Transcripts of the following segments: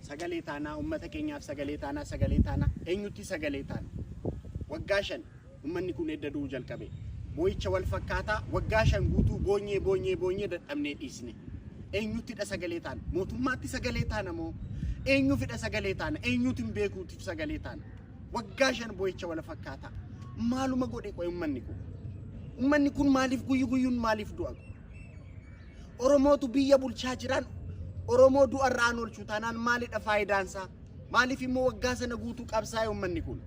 Sagalee taanaa uummata keenyaaf sagalee taanaa sagalee taanaa eenyutti sagalee taana? Waggaa 5 uummanni kun edda du'uu jalqabe. Boo'icha wal fakkaataa waggaa 5 guutuu boonyee boonyee boonyee dadhabnee dhiisne. Eenyuttidha sagalee taana? Mootummaatti sagalee taana moo? Eenyuufidha sagalee taana? Eenyuutu hin beekuutiif sagalee taana? Waggaa 5 boo'icha wal fakkaataa. Maaluma godhe qoy uummanni kun? Uummanni kun maaliif guyyu guyyuun maaliif du'a? Oromootu biyya bulchaa jiran Oromoo du'arraan oolchu taanaan maalidha faayidaansaa? Maaliif immoo waggaa sana guutuu qabsaa'e uummanni kun?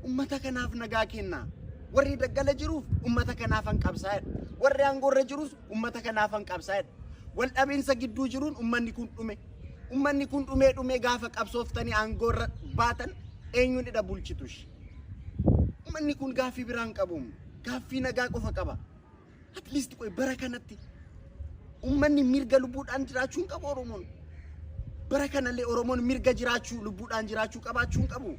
Uummata kanaaf nagaa kennaa. Warri daggala jiruuf uummata kanaafan qabsaa'edha. Warri aangoorra jirus uummata kanaafan qabsaa'edha. Wal dhabiinsa gidduu jiruun uummanni kun dhume. Uummanni kun dhumee dhumee gaafa qabsooftanii aangoorra baatan eenyuunidha bulchitush? Uummanni kun gaaffii biraan qabu. Gaaffii nagaa qofa qaba. At least qoy bara kanatti uummanni mirga lubbuudhaan jiraachuu hin qabu Oromoon. Bara kanallee Oromoon mirga jiraachuu lubbuudhaan jiraachuu qabaachuu hin qabu.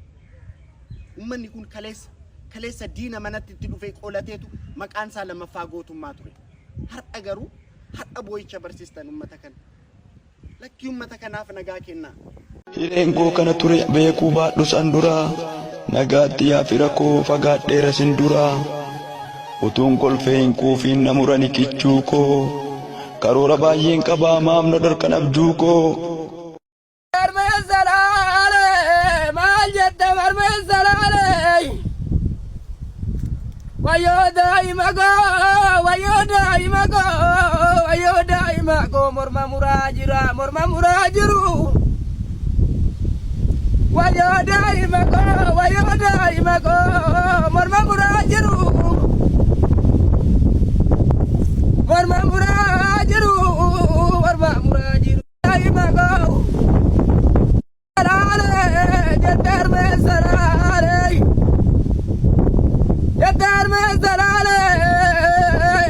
Uummanni kun kaleessa kaleessa diina manatti itti dhufee qolateetu maqaan isaa lammaffaa gootummaa ture. Har'a garuu har'a boo'icha barsiistan uummata kana. Lakkii uummata kanaaf nagaa kennaa. Hireen koo kana ture beekuu baadhu san dura nagaatti yaa fira koo fagaadheera sin dura utuun kolfee hin quufiin na murani kichuu koo karoora baay'een qabaa maaf na dhorkan abjuu koo. Marmeen salaalee maal jette marmeen salaalee wayyoo daa'ima koo wayyoo daa'ima koo wayyoo daa'ima koo morma muraa jira morma muraa jiru wayyoo daa'ima koo wayyoo daa'ima koo morma muraa jiru morma muraa jiru morma muraa jiru. Daa'ima koo salaalee jette harmeen salaalee jette harmeen salaalee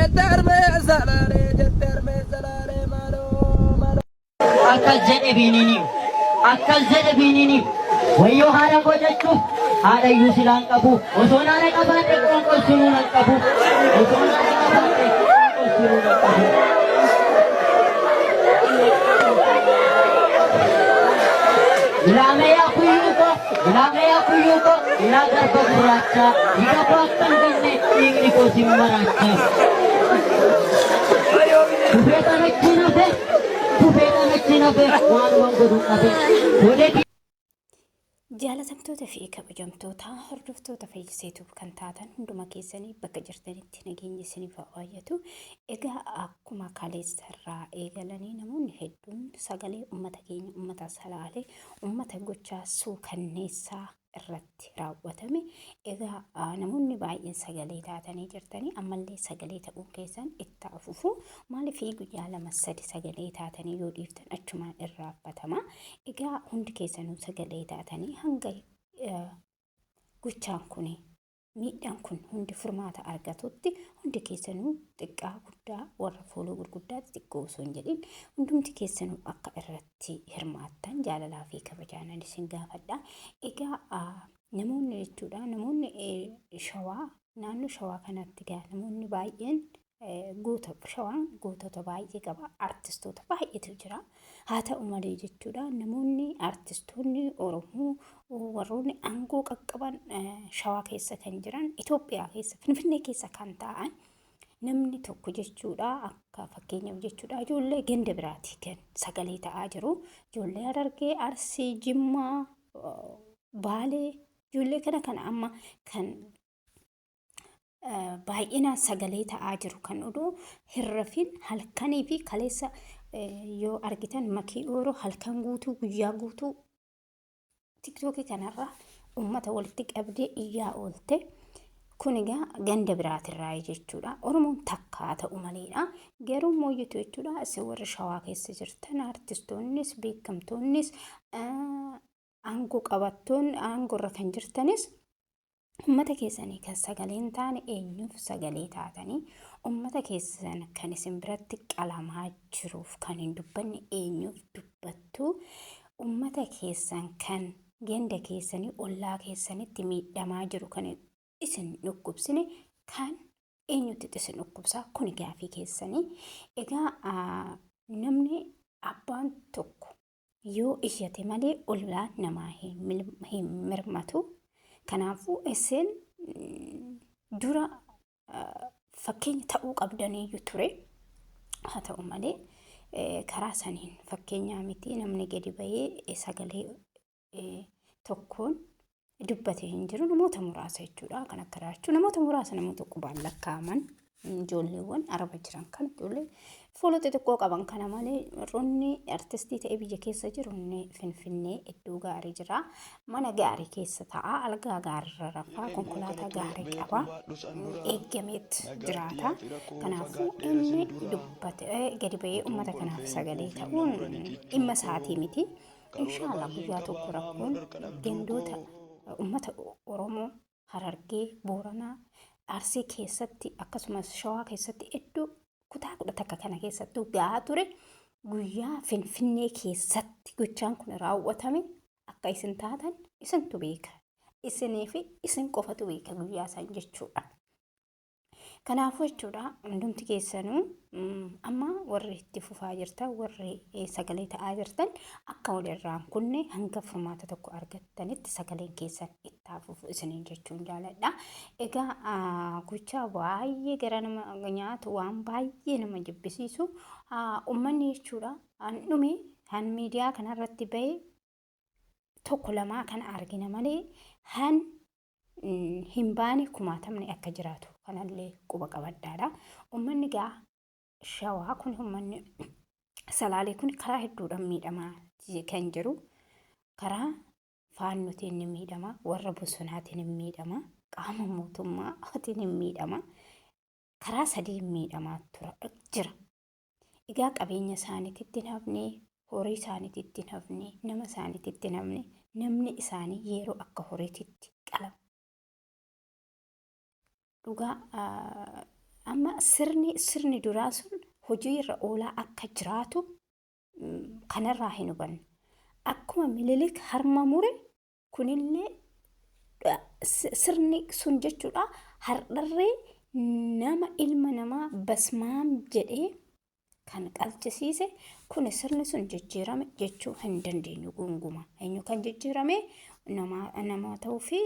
jette harmeen salaalee jette harmeen salaalee maaloo maaloo. Akkas jedhe Biiniiniin. Akkas jedhe Biiniiniin. Wayyoo haadha koo jechuuf haadha iyyuu silaan qabu. Osoon haadha qabaadhe qoonqoon sunuu nan qabu. Osoon haadha qabaadhe qoonqoon sunuu nan qabu. Ilaamee yaa kuyyuu koo, ilaamee yaa kuyyuu koo, ilaa garba gurraacha, dhiiga koo akka hin ganne dhiigni koo sin maraacha. Kufee kan achiin hafe, kufee kan achiin hafe, waanuman godhuun dhabe. Godhee Jaalatamtoota fi kabajamtoota hordoftoota Fayyisee Tube kan taatan hunduma keessanii bakka jirtanitti nageenyi isiniif haa baay'atu. Egaa akkuma kaleessarraa eegalanii namoonni hedduun sagalee uummata keenya uummata salaalee uummata gochaa suukanneessaa irratti raawwatame. Egaa namoonni baay'een sagalee taatanii jirtanii ammallee sagalee ta'uun keessan itti haa fufu. Maaliif guyyaa 2 3 sagalee taatanii yoo dhiiftan achumaan irraanfatama. Egaa hundi keessanuu sagalee taatanii hanga gochaan kun miidhaan kun hundi furmaata argatutti hundi keessanuu xiqqaa guddaa warra fooloo gurguddaa xixiqqoo osoo hin jedhin hundumti keessanuu akka irratti hirmaattan jaalalaa fi kabajaanan isin gaafadha. Egaa namoonni jechuudha namoonni shawaa naannoo shawaa kanatti egaa namoonni baay'een goota shawaan gootota baay'ee qaba artistoota baay'eetu jira haa ta'u malee jechuudha namoonni artistoonni oromoo warroonni aangoo qaqqaban shawaa keessa kan jiran Itoophiyaa keessa finfinnee keessa kan taa'an namni tokko jechuudha akka fakkeenyaaf jechuudha ijoollee ganda biraati kan sagalee ta'aa jiru ijoollee Harargee Arsii Jimmaa Baalee ijoollee kana kana amma kan baay'inaan sagalee ta'aa jiru kan oduu hin rafin halkanii fi kaleessa yoo argitan makii ooroo halkan guutuu guyyaa guutuu tiktookii kanarra uummata walitti qabdee iyyaa oolte. Kun egaa ganda biraatirraa jechuudha. Oromoon takkaa ta'u maleedha. Garuu mooyyitu jechuudha. Isin warri shawaa keessa jirtan artistoonnis beekamtoonnis aangoo qabattoonni aangoorra kan jirtanis Ummata keessanii kan sagalee hin taane eenyuuf sagalee taatanii ummata keessan kan isin biratti qalamaa jiruuf kan hin dubbanne eenyuuf dubbattu ummata keessan kan ganda keessanii ollaa keessanitti miidhamaa jiru kan isin dhukkubsine kan eenyutti isin dhukkubsaa kun gaafii keessanii egaa namni abbaan tokko Yoo iyyate malee ollaan namaa hin mirmatu. Kanaafuu isin dura fakkeenya ta'uu qabdaniyyuu ture. Haa ta'u malee karaa saniin fakkeenyaa miti namni gadi bahee sagalee tokkoon dubbate hin jiru. Namoota muraasa jechuudha. Kan akka Raachuu namoota muraasa namoota qubaan lakkaa'aman ijoolleewwan araba jiran kan ijoollee fuula xixiqqoo qaban kana malee warroonni artistii ta'e biyya keessa jiru inni Finfinnee iddoo gaarii jira. Mana gaarii keessa ta'a, algaa gaariirra rafaa, konkolaataa gaarii qaba, eeggameet jiraata. Kanaafuu inni dubbate gadi ba'ee uummata kanaaf sagalee ta'uun dhimma isaatii miti. Inshaallah guyyaa tokko rakkoon gandoota uummata Oromoo Harargee, Booranaa, Arsii keessatti akkasumas Shawaa keessatti iddoo kutaa 11 kana keessattuu gahaa ture guyyaa Finfinnee keessatti gochaan kun raawwatame akka isin taatan isintu beeka. Isinii fi isin qofatu beeka guyyaa san jechuudha. Kanaafuu jechuudha hundumti keessanuu amma warri itti fufaa jirtan warri sagalee ta'aa jirtan akka walirraa hin kunne hanga furmaata tokko argattanitti sagaleen keessan itti haa fufu isiniin jechuun jaaladha. Egaa gochaa baay'ee gara nama nyaatu waan baay'ee nama jibbisiisu uummanni jechuudha han dhume han miidiyaa kanarratti ba'e tokko lamaa kana argina malee han hin baane kumaatamni akka jiraatu kanallee quba qabadhaadha. Uummanni gaa shawaa kun uummanni salaalee kun karaa hedduudhaan miidhamaa kan jiru karaa faannotiin ni miidhama warra bosonaatiin ni miidhama qaama mootummaatiin ni miidhama karaa sadii miidhamaa tura jira. Egaa qabeenya isaaniititti hin hafne, horii isaaniititti hin hafne, nama isaaniititti hin hafne, namni isaanii yeroo akka horiititti qalama. Dhugaa amma sirni sirni duraa sun hojii irra oolaa akka jiraatu kanarraa hin hubannu. Akkuma Minilik harma mure kunillee sirni sun jechuudha har'arree nama ilma namaa basmaam jedhee kan qalchisiise kun sirni sun jijjiirame jechuu hin dandeenyu gunguma. Eenyu kan jijjiirame nama nama ta'uu fi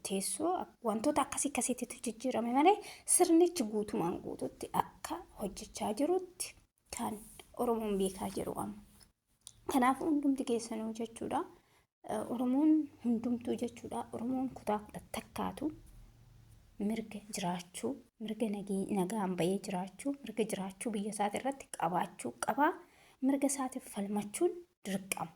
teessoo wantoota akkasii akkasiitti jijjiirame malee sirnichi guutumaan guututti akka hojjechaa jirutti kan Oromoon beekaa jiru amma. Kanaafuu hundumti keessanuu jechuudha. Oromoon hundumtuu jechuudha. Oromoon kutaa kudha takkaatu mirga jiraachuu, mirga nagaan bahee jiraachuu, mirga jiraachuu biyya isaati irratti qabaachuu qaba. Mirga isaatiif falmachuun dirqama.